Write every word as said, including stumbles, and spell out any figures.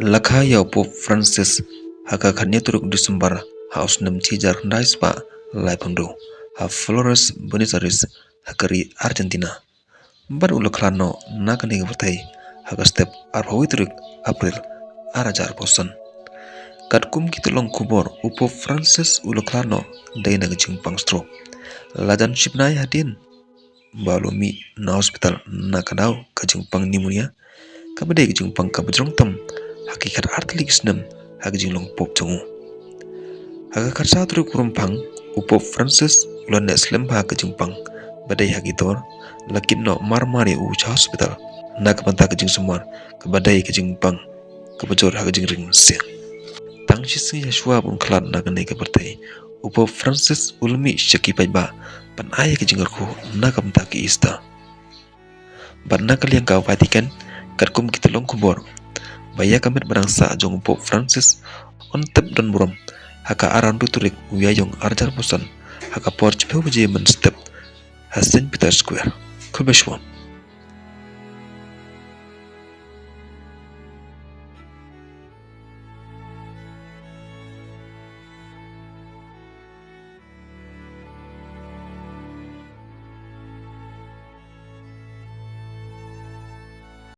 La kha ïa u Pope Francis ha ka khatnïa tarik December ha u snem shi hajar khyndai spah laiphew hynriew ha Flores, Buenos Aires, ha ka ri Argentina. Bad u la khlad noh na kane ka pyrthei ha ka step arphew tarik April ar hajar arphew san. Katkum ki tyllong khubor, u Pope Francis u la khlad noh dei na ka jingpang stroke. La jan shibnai hadien ba u la mih na hospital na ka daw ka jingpang pneumonia, kaba dei ka jingpang kaba jrong tam ha ki khatar tylli ki snem ha ka jinglong Pope jong u. Ha ka khatsaw tarik u Rymphang, u Pope Francis u la neh slem bha ka jingpang, ba dei ha ki tor la kit noh mar mar ïa u sha hospital na ka bynta ka jingsumar kaba dei ka jingpang kaba jur ha ka jingring mynsiem. Tang shisngi shuwa ban khlad na kane ka pyrthei, u Pope Francis u la mih sha ki paidbah ban ai ka jingkyrkhu na ka bynta ka Easter. Bad na ka liang ka Vatican, katkum ki tyllong khubor, ba ïa ka met ba dang sah jong u Pope Francis yn tep don burom ha ka arphew hynriew tarik u Ïaïong ar hajar arphew san ha ka por shiphew baje mynstep ha Saint Peter Square. Khublei shibun.